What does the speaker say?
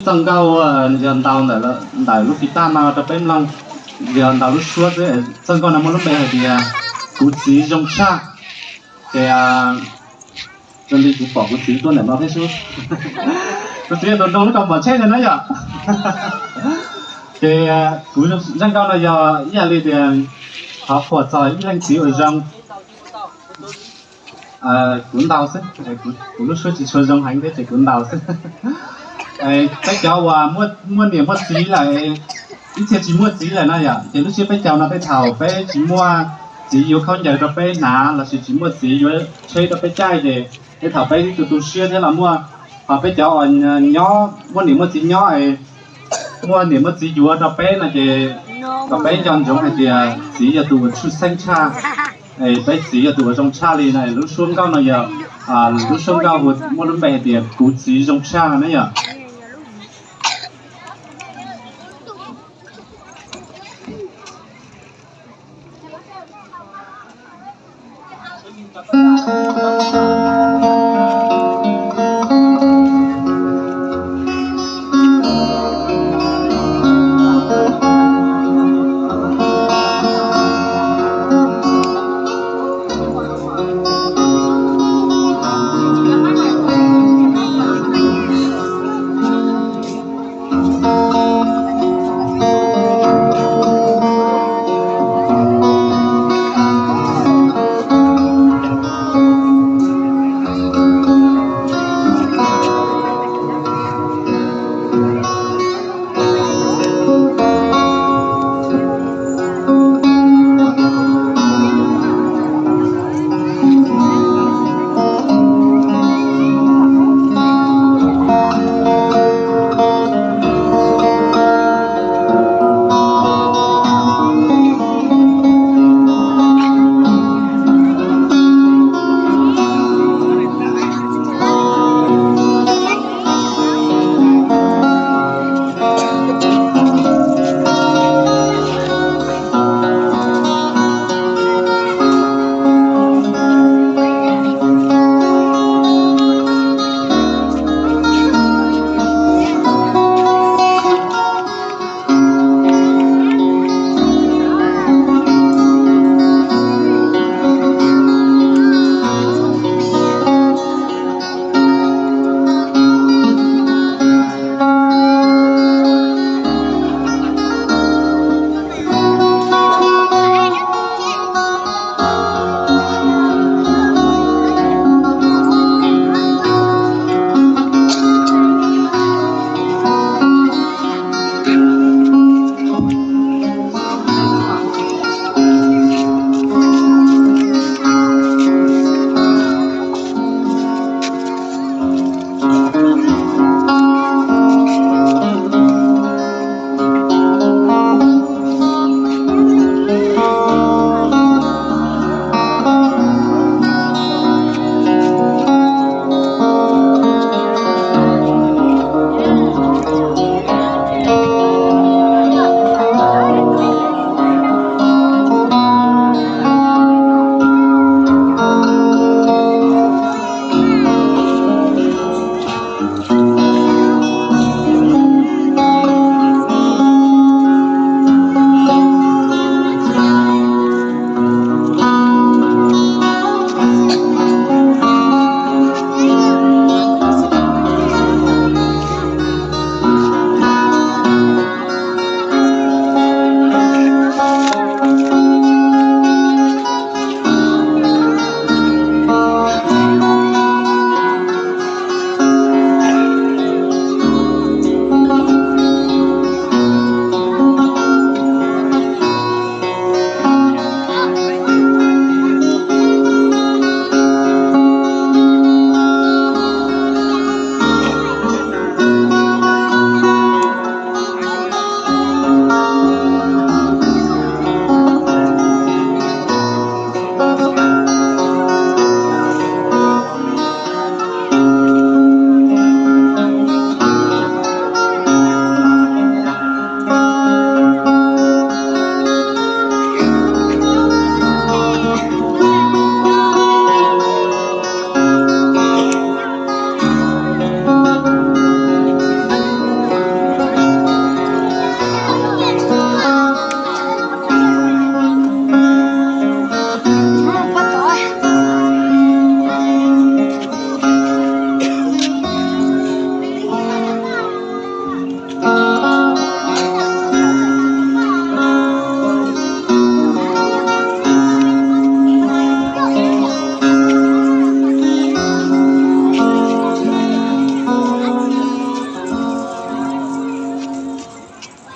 Txoj nkauj yog ntaus ntawm lub kiv taj no rau peb mloog, yog ntaus lub suab xwb. Txoj nkauj no muaj lub npe hais tias Kuv Txiv Zoo Tshaj. Ces zoo li kuv pom kuv txiv tuaj ntawm no thiab xwb. Kuv txiv tus nroo lub rau pom tsheb ntag na yom. Ces kuv zaj nkauj no yog ib yam li tias thov qhuas txog ib leej txiv uas zoo. Kuv ntaus xwb, kuv lub suab tsis tshua zoo heev thiab ces kuv ntaus xwb. Peb cov uas muaj niam muaj txiv lawm, ib txhia tsis muaj txiv lawm no yom, ces lub sij hawm peb caug no tej thaum peb tsis muaj txiv yuav khaub ncaws rau peb hnav lossis tsis muaj txiv yuav tsheb rau peb caij ces tej thaum peb tu tu siab thiab los muaj, ho peb cov uas nyob muaj niam muaj txiv nyob, muaj niam muaj txiv yuav rau peb no ces kom peb nco ntsoov hais tias txiv yog tus uas tshwj xeeb tshaj, peb txiv yog tus uas zoo tshaj li no. Lub suab nkauj no yog lub suab nkauj muaj lub npe hais tias Kuv Txiv Zoo Tshaj no ne yom.